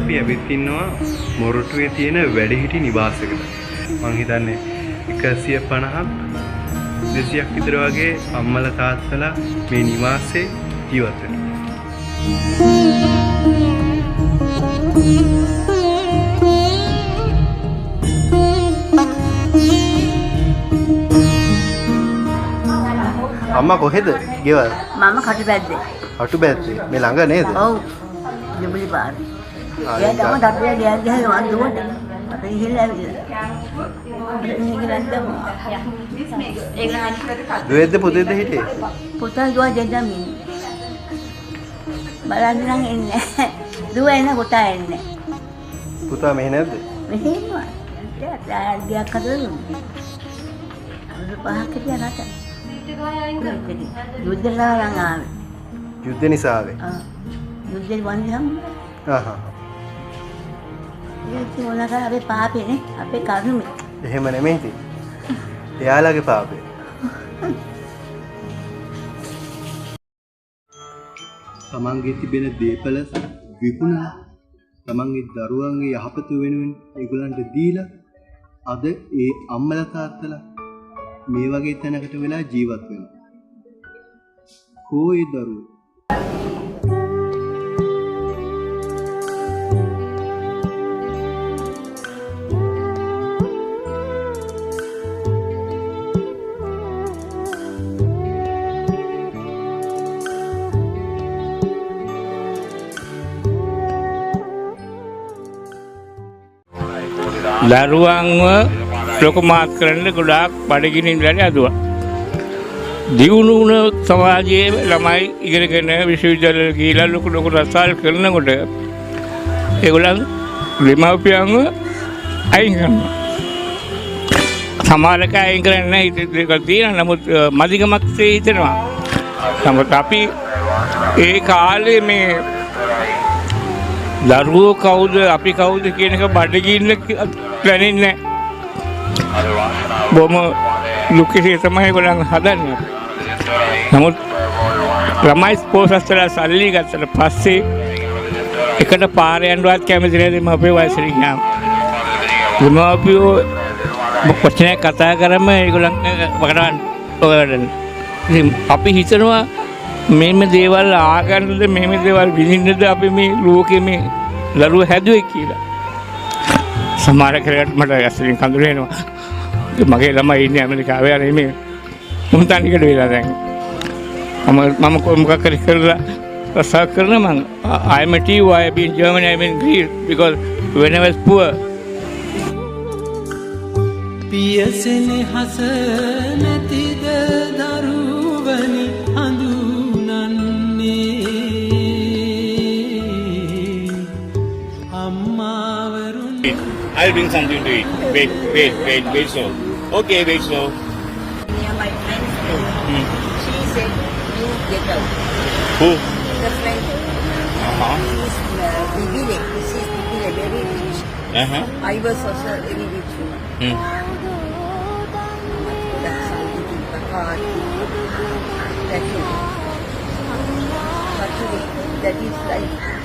අපි ඇවිත් ඉන්නවා මොරටුවේ තියෙන වැඩිහිටි නිවාසයකට. මං හිතන්නේ 150ක් 200ක් විතර වගේ අම්මලා තාත්තලා මේ නිවාසයේ ජීවත් වෙනවා. අම්මා කොහෙද ගෙවල්? මම කටුබැද්දේ. කටුබැද්දේ මේ ළඟ නේද? ඔව්. ජුබිලි පාර. එයා තමයි කටුවේ ගියන් ගහලා මං දුවට. මට ගිහිල්ලා ඇවිල්ලා. මේක නැද්දම. දුවේද්ද පුතේද හිටියේ? පුතා දුව දෙන්නම ඉන්නේ. බලන්න නම් එන්නේ නැහැ. දුව එන පුතා එන්නේ. පුතා මෙහෙ නැද්ද? මෙහෙ ඉන්නවා. ගියක් හදලා දුන්නා. අවුරුදු 5ක් හිටියා රට. යුද්ධ නිසා ආවේ. යුද්ධ නිසා ආවේ. ආ. යුද්ධේ වන්දි හම්බුනා. ආහා. ඒක මොන කරා අපේ පාපේ නේ, අපේ කර්මේ. එහෙම නෙමෙයි ඉතින්. එයාලගේ පාපේ. තමන්ගේ තිබෙන දේපල විකුණලා තමන්ගේ දරුවන්ගේ යහපත වෙනුවෙන් ඒගොල්ලන්ට දීලා අද ඒ අම්මලා තාත්තලා මේ වගේ තැනකට වෙලා ජීවත් වෙනවා. කෝ ඒ දරුවෝ? දරුවන්ව ලොකු මාත් කරන්න ගොඩාක් බඩගිනින් වැඩ ඇදුවා. දියුණු වුණ සමාජයේ ළමයි ඉගෙනගෙන විශ්වවිද්‍යාලවල ගිහිලා ලොකු ලොකු රස්සාවල් කරනකොට ඒගොල්ලන් දෙමව්පියන්ව අයින් කරනවා. සමහර අය අයින් කරන්නේ නැහැ, ඉතින් දේවල් තියෙනවා. නමුත් මදිකමක් තේ හිතෙනවා. නමුත් අපි ඒ කාලේ මේ දරුවෝ කවුද අපි කවුද කියන එක බඩගින්න දැනෙන්නේ නැහැ. බොහොම දුක්ඛිතේ තමයි ඒගොල්ලන් හදන්නේ. නමුත් ළමයි පෝසත් වෙලා සල්ලි ගත්තට පස්සේ එකට පාර යන්නවත් කැමති නෑ දෙමාපියෝ වයසට ගියාම. දෙමාපියෝ වචනයක් කතා කරම ඒගොල්ලන් වකරන් ඔය වැඩන. ඉතින් අපි හිතනවා මෙහෙම දේවල් ආගන්නද මෙහෙම දේවල් විඳින්නද අපි මේ ලෝකේ මේ දරුවෝ හැදුවේ කියලා. සමහර කෙනෙක්ට මට ඇස්වලින් කඳුළු එනවා. මගේ ළමයි ඉන්නේ ඇමරිකාවේ, අර මේ මම තනිකට වෙලා දැන්. මම මොකක් හරි කරලා රස්සාව කරන මං I am a TU, I have been in Germany, I am in Greece because when I was poor. පියසෙනෙහස නැතිද දරුවනි හඳුනන්නේ අම්මාවරුන්. I'll bring something to eat. Wait, wait, wait, wait slow. Okay, wait slow. Near my friend's place. She said, you get out. Who? The friend. Uh-huh. She's Bibile. She's Bibile, very rich. Uh-huh. I was also very rich woman. That's it. But today, that is life.